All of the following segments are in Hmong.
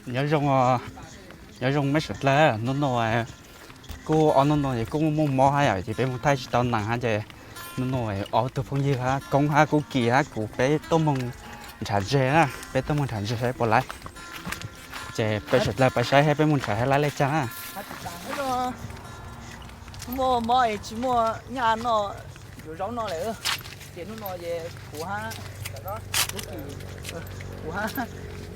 Nyob zoo, nyob zoo mej suav dlawg, hnub no kuj ob hnub no ces kuj muaj muaj mob hab yom, ces peb mus thaij tsis tau nees hab ces hnub no ob tug phooj ywg hab Koob hab Kub Kis hab kuv peb tuaj moog nrhav ntseg na, peb tuaj moog nrhav ntseg saib puas laib. Ces peb suav dlawg pais saib hab peb moog nrhav hab laib le caag na. Muaj mob es tsis muaj nyaj noj, yuav zaub noj lawm. Ces hnub no ces kuv hab, kuv hab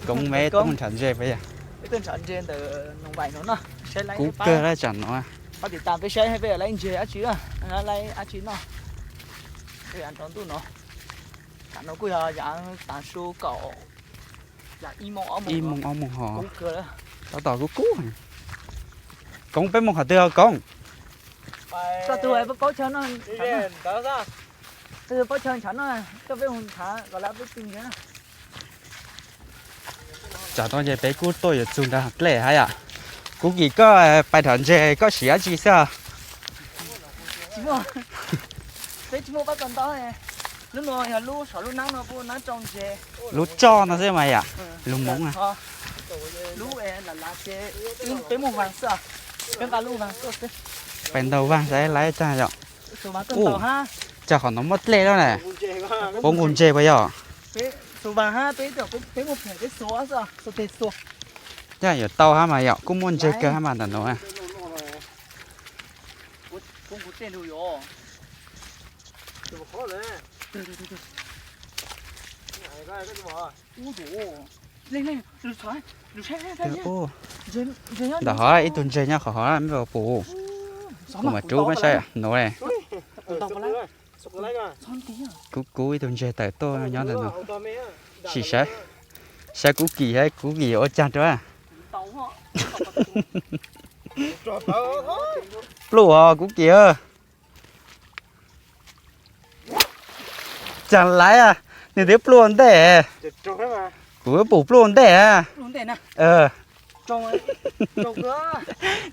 Koob peb tuaj moog nrhav ntseg peb yog, peb tuaj nrhav ntseg ntawm Noom Vais no no, saib laib, kub kawg lawm tsam no. Pab tiv tas peb saib peb laib ntseg dab tsi, laib dab tsi noj. Nrov ntuj no, tam no kuj yog yav tav su kaum, ib moos ob moos hos, tab tom kub kub. Koob peb moog qhov twg os Koob? Koj tus paub chaw no, paub chaw nrhav no, koj peb mus nrhav kom lawv peb txi ntseg na. Tsam no ces peb kuj tuaj yuav txug nrag dlej hab yom. Kub Kis koj pais nrhav ntseg koj siv dab tsi xwb? Peb tsis muaj pab tau ntau, lub no yog lub saum lub nab no kuj nab tsau ntseg. Lub tsoj no xwb mas yom, lub Hmoob na. Lub lav lav ces peb muaj vaag xwb, peb nqa lub vaag tuaj xwb. Pais ntaus vaag saib laib tag yom. Ua cas qhov no muaj dlej lawm na, puab nqus ntseg puas yog? Peb muaj phem peb xuas xwb, xuas teg xuas. Yog yuav tau hab mas yom, kuj muaj ntseg kawg hab mas ntawm no. Ntawm hov ib tug ntseg nyob qhov hov mej puas pum, kuv mam rub mej saib no. Kub kub ib tug ntseg tawm tuaj nyob ntawm no. Sim saib, saib Kub Kis hab Kub Kis ua caag rua. Pluj os Kub Kis. Caag laiv, nwg twb pluj ua ntej. Kuv pum pluj ua ntej.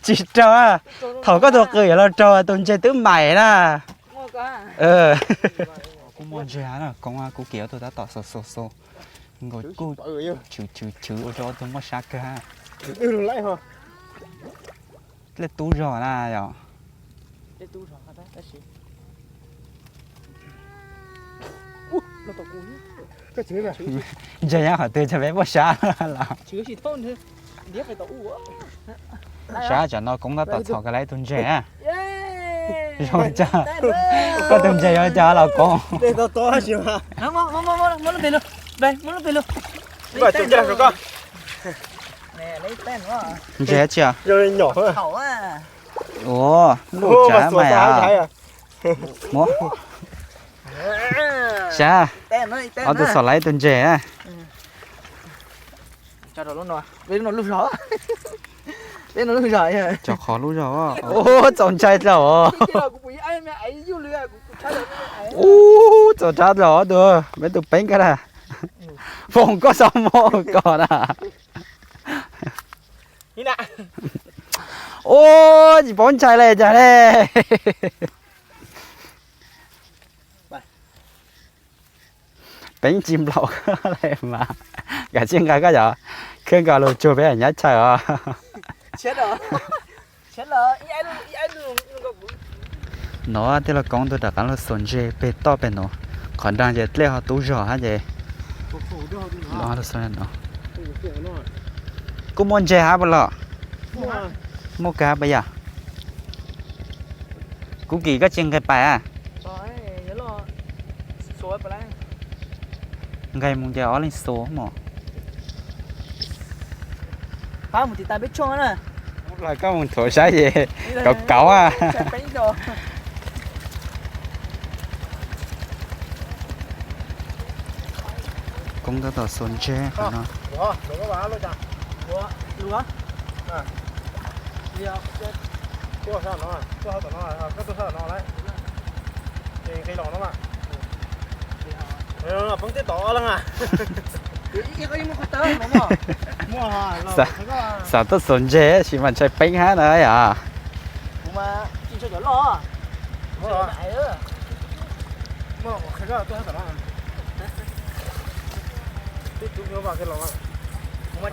Tsis raug, thaum koj tug qw yuav los raug tus ntseg twb maim na. Kuj muaj ntseg na, Koob Kub Kis ob tug tab tom xua xua xua, nkaus kuj chwv chwv chwv ua rau ob tug muaj sab kawg. Dlej tub zog na yog. Ntseg nyob qhov twg tsis peb muaj sab los? Sab tsam no Koob tab tom txhom kawg lawm ib tug ntseg na. Zoo cas, koj tus ntseg zoo cas los Koob? Ntseg tsi? Ua, luj tsav mas yom. Muab sab, ob tug xom laiv tus ntseg na. Cov qhov lub zog, txaus ntshai dlawg os. Ub, txaus ntshai dlawg os tus, peb tus peeb koj na. Foom koj txhob muab koj na. Ub, tsis paub ntshai le cas le. Peeb tsis nplaum le mas, kav tsij nqa koj cov khab nkaus lug tsuag peb nyab chaw os. No tij laug Koob tuaj rov qab lug xuas ntseg peg toj peg no, qhov nraag ces dlej ho tub zog hab ces lug xuas no. Kuj muaj ntseg hab puas los? Muaj kawg hab puas yog? Kuv Kis koj tsis nqes pais a? Nqes mus ces ob leeg xuas mog. Koj mus thuav saib ces kauv kauv a. Koob tab tom xuas ntseg qhov no. Xav tuaj xuas ntseg tab sis mas ntshai peeb hab na yom. No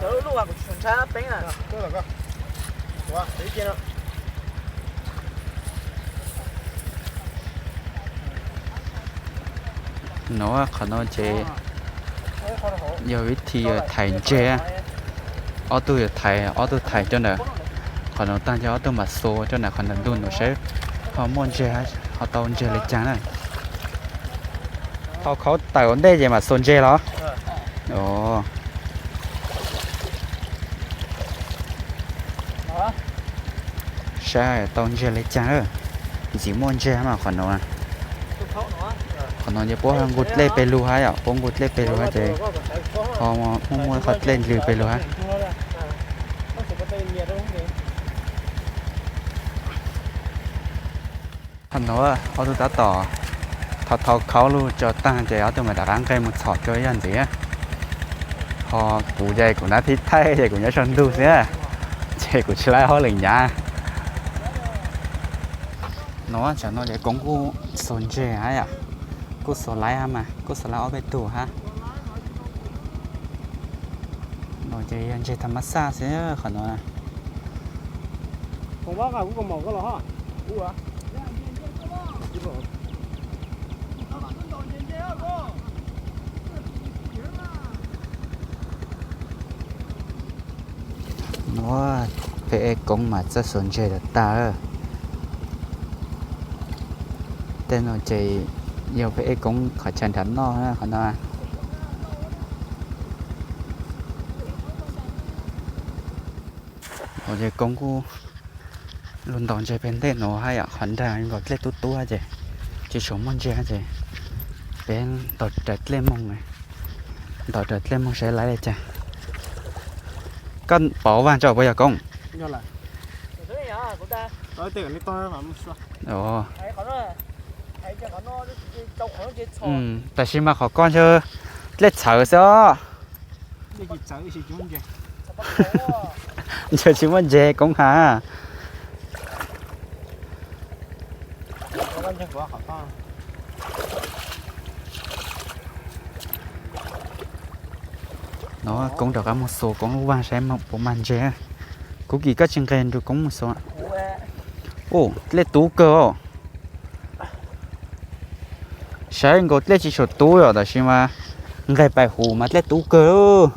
qhov no ces yog vib thi thaiv ntseg. Ob tug yuav thaiv, ob tug thaiv coj ntawm qhov no tag ces ob tug mam xuas coj ntawm qhov ntawm ntug no saib ho muaj ntseg, ho tau ntseg li cas na. Thaum khauv tawm ua ntej ces mam xuas ntseg los? Saib tau ntseg li cas. Ntxim muaj ntseg mas qhov no. Qhov no ces puab nqus dlej pes lug hab yom, puab nqus dlej pes lug hab ces ho muaj muaj qhov dlej ndlws pes lug hab. Qhov no ob tug tab tom thaum thaum khauv lug tso taag ces ob tug mas rov qab nqeg mus txhom rua ib yam ntxiv. Ho kuv ces kuv nab thib thaij ces kuv nyob saum ntug xwb, ces kuv tsis laib hauj lwm nyav. No tsam no ces Koob kuj xuas ntseg hab yom, kuj xuas laib hab mas kuj xuas laib ob peb tug hab. No ces yog ntseg tham mas xaj xwb qhov no. Nuav peb ev Koob mas txawj xuas ntseg tag tag. Tej no ces yog peb ev Koob qhov chaw nrhav noj qhov no. Ua ces Koob kuj lug ntaus ntseg peg ntej nuav hab yom, qhov nraag nkaus dlej tub tub hab ces tsis tshua muaj ntseg hab ces peb ntaus raws dlej moog, ntaus raws dlej moog saib laib li cas. Koj pauv vaag tso puas yog Koob? Tam sis mas qhov ko ntshe dlej txhawv xwb os. Ntshe tsis muaj ntseg Koob has. No Koob rov qab mus xuas Koob lub vaag saib puas mag ntseg. Kuv Kim koj tsis nqeg nrug Koob mus xuas. Ua dlej tub kawg os. Saib nkaus dlej tsis tshua tub yom, tab sis mas nqeg pais huv mas dlej tub kawg.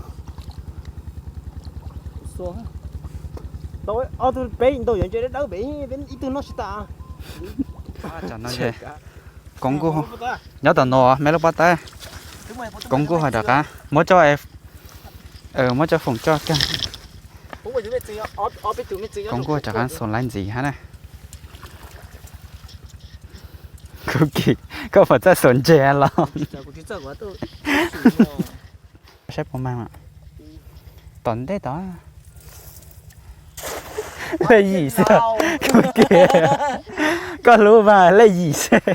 Koob kuj nyob tom no, me lub pob tawb. Koob kuj ho rov qab muab, muab cov foom coj kag. Koob kuj rov qab xuas laib ntxiv hab na. Kuv Kim, koj puas txawj xuas ntseg los? Saib puas mag. Tom ntej tod. Lej yim xwb. Kuv Kim, koj lub vaag lej yim xwb.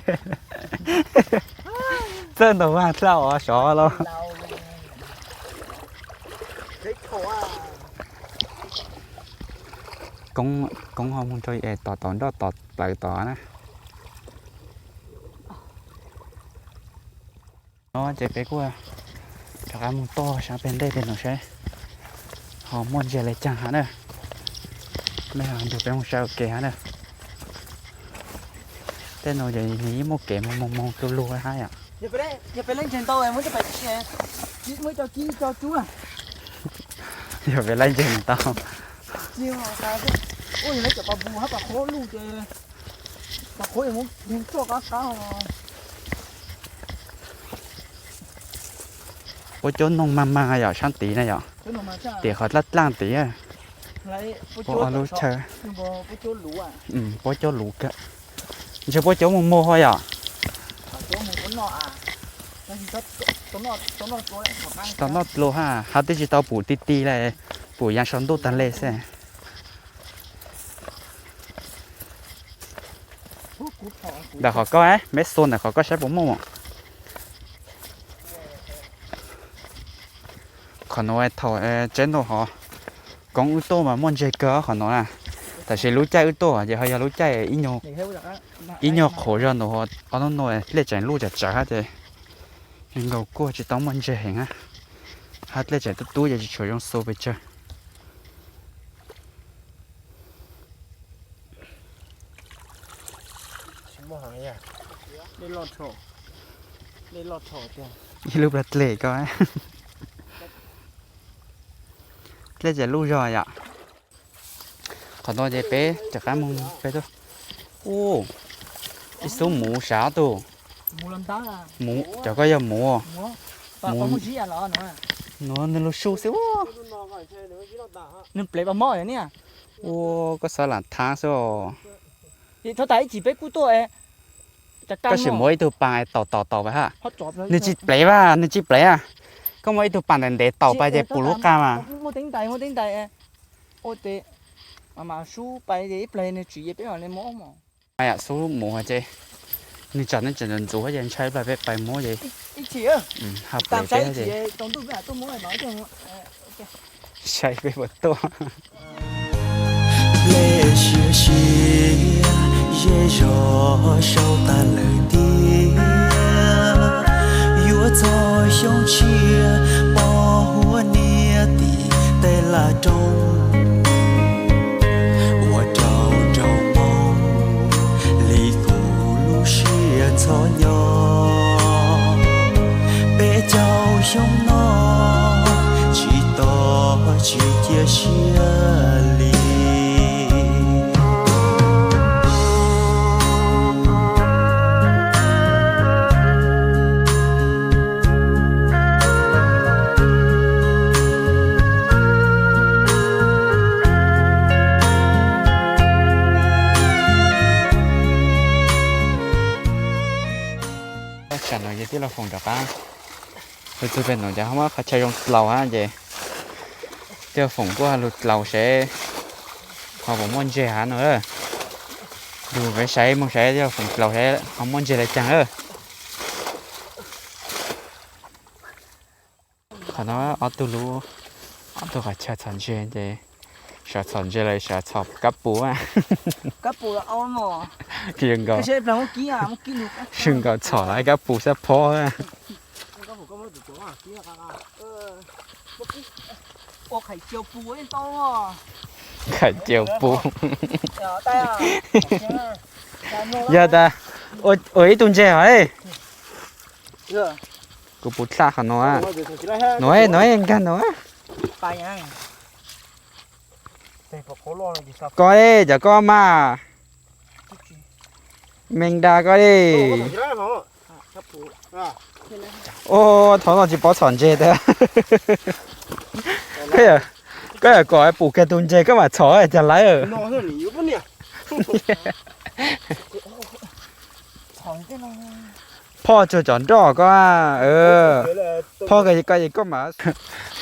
Txawj ntaus vaag dlhau os sov los. Koob ho moog rau tom tom nroj tom plawv tod na. No ces peb kuj rov qab moog toj sab peg ntej tej no saib ho muaj ntseg le caag hab na. Mej ho nrug peb moog saib ua ke hab na. Tej no ces nws yeej muaj kev moog moog moog tu lug hab yom. Yog peb laij ntseg ntau. Puab cuab noog mag mag yom, saab tid na yom, tim qhov dlaaj dlaaj tid. Puab ob lub chaw, puab cuab luv kawg. Ntshe puab cuab muag muag hua yom. Tsis tau noj dlua hab, hab twb tsis tau pum ti ti le, pum yaav sau ntuj taag le xwb. Ntawm qhov ko, meb xua ntawm qhov ko saib puas muaj. Qhov nuav thaum tseeb ntua hov, Koob wb tuaj mas muaj ntseg kawg qhov nuav na. Tab sis lub caij wb tuaj ces ho yog lub caij ib nyuag qhuav zog ntua, ob hnub no dlej tseem luj tsawv tsawv hab ces nkaus kuaj tsis tau muaj ntseg heev hab. Hab dlej tseem tub tub ces tsis tshua zoo xu pes tsawg. Ib lub plawg dlej ko. Dlej tseem luj zog yom. Qhov no ces peb rov qab mus peb tug. Ub, ib xub muv sav ob tug. Cov ko yog muv. Muv. Nuav nwg lug su xwb. Ua, koj xav lam thaab xwb os. Koj sim muab ib tug paas taum taum taum pais hab. Nwg tsis plev vas, nwg tsis plev a. Koj muab ib tug paas ntev ntev taum pais ces pum lub qa mas. Xub muv ces nwg tsam nwg tseem ntxuv ces ntshai plag peb pais muab ces. Saib peb puas tuaj. Nplej siav siav, zej zog sau tag lawm tiag. Yuav txog xyoo tshiab, pom huab niam tim tej laj roob. Ua rau nraug Moob li kuv lub siab ntxhov nyob. Peb caug xyoo no, tsis tos tsis cia siab li. Tam no ces tij laug Foom rov qab, lug txug peg nuav ces ho muab qhov chaw zoo dlaus hab ces tij laug Foom kuj lug dlaus seb ho puas muaj ntseg hab no. Lug saib moog saib tij laug Foom dlaus seb ho muaj ntseg le caag lawm. Qhov no ob tug lub, ob tug qhov chaw txhom ntseg ces, sav txhom ntseg los sav txhom kab pus. Zoo nkaus txhom kab pus xab phob. Khais caus pus. Yog tas, ua ib tug ntseg hov. Kuv puv dlaj qhov no. No, no nkag no. Koj li, cov koj mas. Me nra koj li. Ua, thaum no tsis paub txhom ntseg tas. Koj yog kom pum kiag tus ntseg koj mam txhom cas lawv. Phoj tsuag cov nroj koj. Phoj koj, koj mas,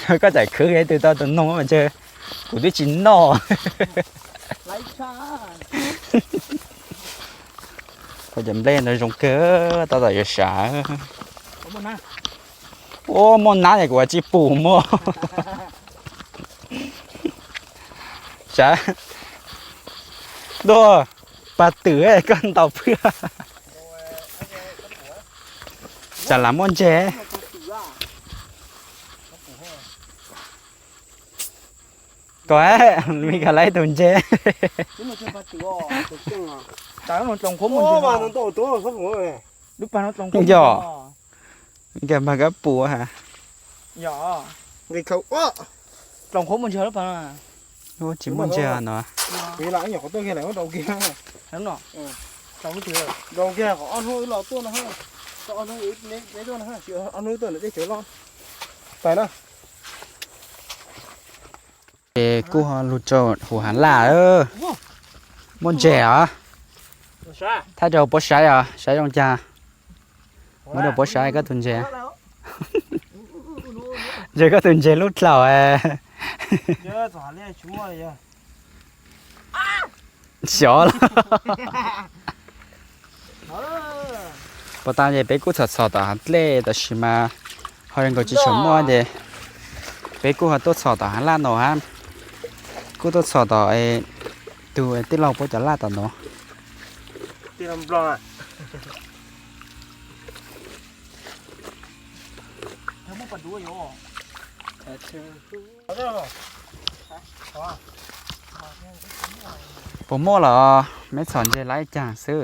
koj txawm khwv ib tug tau tus noog mas ntshe kuv twb tsis noj. Cov nplej ntawd zoo kawg, tab tom yuav sav. Ua, muaj nab es kuv tsis pum muaj. Sav, tuaj, pag twm koj ntaus pwg. Tsam lam muaj ntseg. Koj, me koj laib tus ntseg. Yog, nkag mag kab pus ha. Tsis muaj ntseg no. Ces kuj ho lug rau huv hav laj. Muaj ntseg os. Thaij rau puab saib os, saib zoo cas. Muab rau puab saib koj tus ntseg. Ntseg koj tus ntseg lub dlaus. Xyov lawm. Puas tas ces peb kuj txhom txhom tom hav dlej tab sis mas ho zoo nkaus tsis tshua muaj ces peb kuj ho tuaj txhom tom hav laj no hab. Kuj tuaj txhom tom tus tij laug puab cov laj tom no. Tij laug Nplog. Yog muaj pas duav yuav. Puas muaj los meb txhom ntses laib ib caag xwb?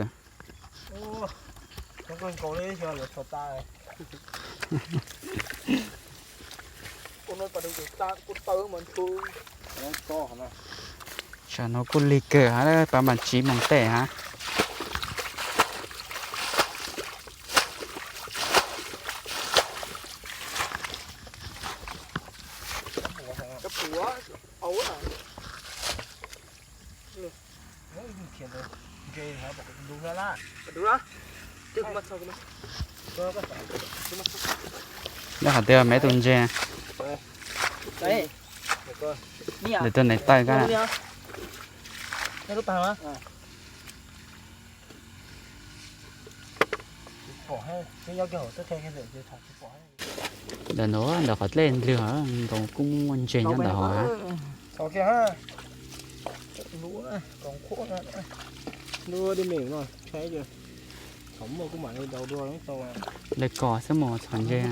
Tsam no kuj lig kawg hab, pab mas tsib moos tej hab. Nyob qhov twg meb tus ntses? Lwm tus neeg taw koj na. Ntawm nuav ntawm qhov dlej ndlwg nkaus kuj muaj ntses nyob ntawm hov hab. Lawv kos xwb mus txhom ntses.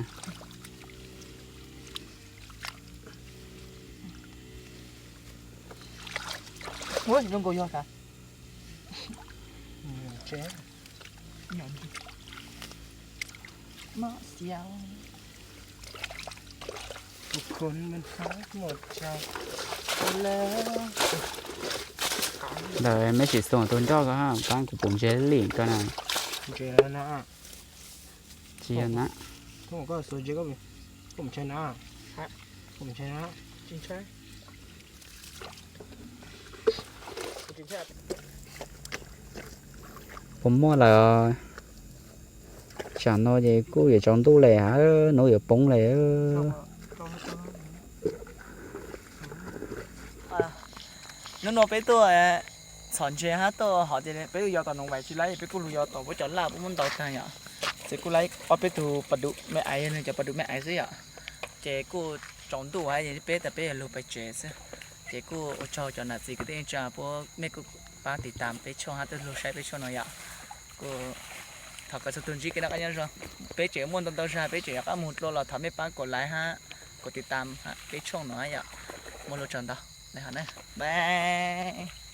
Ntawm meb sim xoom tus nroj ko, pab kuv pum ntses li ko na. Tsis yog na. Puas muaj lawm? Tsam no ces kuj yuav tsaus ntuj le hab, nub yuav poob le. Nub nua peb tuaj txhom ntses hab tuaj hov tias peb tuaj yos tom noov vais tsis laib, peb kuj lug yos tom puab cov laj puab muab ntaus taag yom. Ces kuj laib ob peb tug pas dum me aiv, nwg cov pas dum me aiv xwb yom. Ces kuj tsaus ntuj hab, peb tas peb yog lug pais tsev xwb. Ces kuj ua tsaug cov nam txiv kwv tij neej tsa puab, mej kuj pab tiv tam peb channel hab tuaj lug saib peb channel no yom. Kuj thov kom txhua tug ntsib kev noj qab nyob zoo. Peb tseem muaj ntau ntau zag peb tseem yuav rov qab moog dlua los thov mej pab kuv like hab kuv tiv tam peb channel no yom. Muaj lug tsaug ntau, bye.